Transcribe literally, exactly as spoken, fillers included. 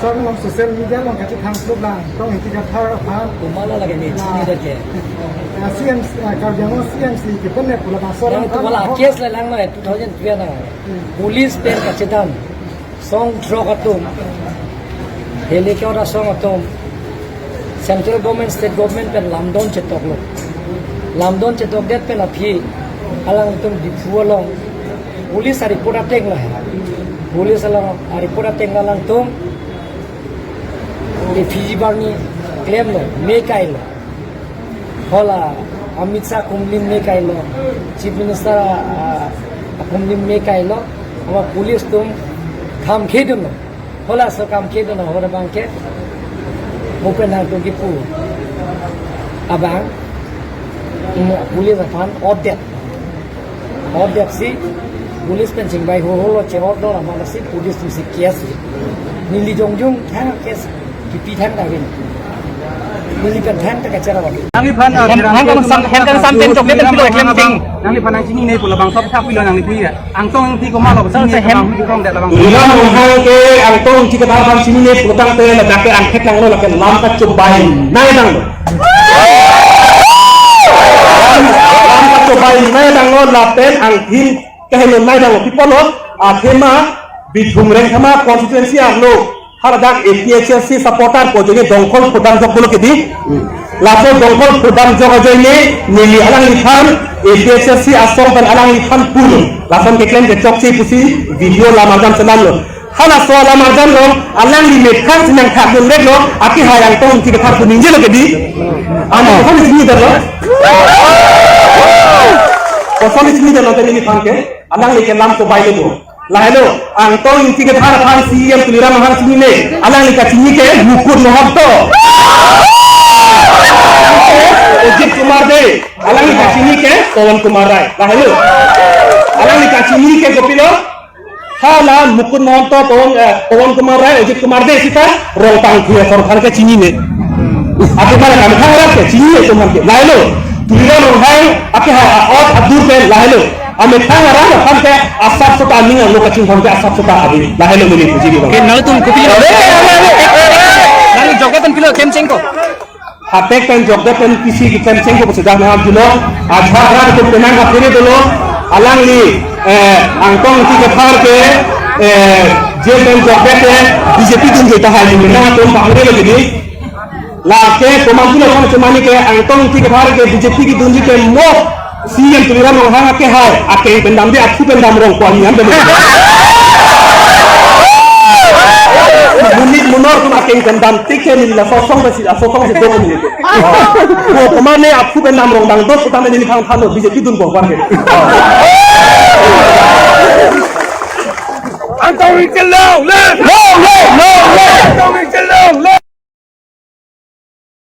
Sir, along social media along kachethang klublang, Angtong Ingti Kathar aphan. Komat lo lake ne, chini dake. Ah, C M C, ah, Karbi Anglong C M C kepen ne pula bangso. Yang along itu wala aphan case le lang na, two thousand twelve na. Hmm. Police pen kachedam. Song throk atum. Helicopter song atum. Central government, state government pen lamdon chetoklo. Lamdon chetokdet pen aphi alangtum Diphu along police a-report ateng lo he. Police along a-report ateng lo alangtum. Refugee barni klemlo, me kailo. Hala Amit Shah akumlim me kailo. Chief Minister, ah, akumlim me kailo. Ama police atum kam khedunlo. Halaso kam khedun ahut abang ke, mo pen nangtum kipu abang, mm, police aphan order. Order si, police pen chingbai ho ho lo, che-order amat si, police atum si case. Neli jongjong thang case kipi thang ta vin. Neli pen thang ta kachara vin. Nangliphan, ah, Hem, hem kang sam, hem kang sam pen chokde pen pilo klem ting. Nangliphan nangchinine pu labangso aphan pilo nangli pu ya. Angtong Ingti komat lo, sir, sir, hem. Labang, Tuliram Ronghang ke Angtong Ingti Kathar aphan chinine pulotangte ladak ke angthek nanglo, lake lam kachobainei nanglo. Lam kachobainei nanglo lapen angthin kahenonei nanglo. Pi apotlo, athema Bithung Rengthama constituency arlo. Haladak A P H L C supporter pu ajoine Dongkhol phodam jok pulo kedi. Laso Dongkhol phodam jok ajoine neli alangliphan A P H L C asong pen alangliphan pulo. Lason keklem kechokche pusi video alam arjan selamlo. Halaso alam arjan lo, alangli methang si nangthakdun veklo, akehai Angtong Ingti Kathar pu ningjelo kedi. Ano, kosonsi chinidetlo? Kosonsi chinidetlo te neliphan ke? Alangli ke lam chobailo. Lahelo, Angtong Ingti Kathar aphan C E M Tuliram Ronghang chinine, alangli kachini ke Mukut Mahanta. Ajit Kumar Dey, alangli kachini ke Pawan Kumar Rai. Lahelo, alangli kachini ke kopilo, hala Mukut Mahanta, Pawan, eh, Pawan Kumar Rai, Ajit Kumar Dey sita Rongpangthi asor aphan kachinine. Athema la kamethang arat ke chinine atum aphan ke. Lahelo, Tuliram Ronghang akehai a-ot adur pen lahelo. Amethang arat aphan ke asap sota aning lo, kachinghon ke asap sota ave. Lahelo neli puji di bang. Ke nangtum kopi lo. Nangli jokdet pen pilo klem chengkok. Hatek pen jokdet pen pisi klem chengkok pusi dak nangam pulo. Ajahak arat atum penang kaphere dolo. Alangli, eh, Angtong Ingti Kathar ke, eh, jail pen jokdet ke B J P dunji tahai ni nangtum kaphere lo kedi. Lake komantu lo kong chemani ke Angtong Ingti Kathar ke B J P kedunji ke mo C E M Tuliram Ronghang akehai akeng pen damde, aphu pen dam rong ko ani an dam. Monit monor atum akeng pen dam tik ke neli laso asong si, laso asong si do neli ke. Ko komat ne aphu pen dam rong bang do putam neli khang thanlo B J P dun ko kwan ke. Angtong Ingti long live! Long live! Long live! Angtong Ingti long live!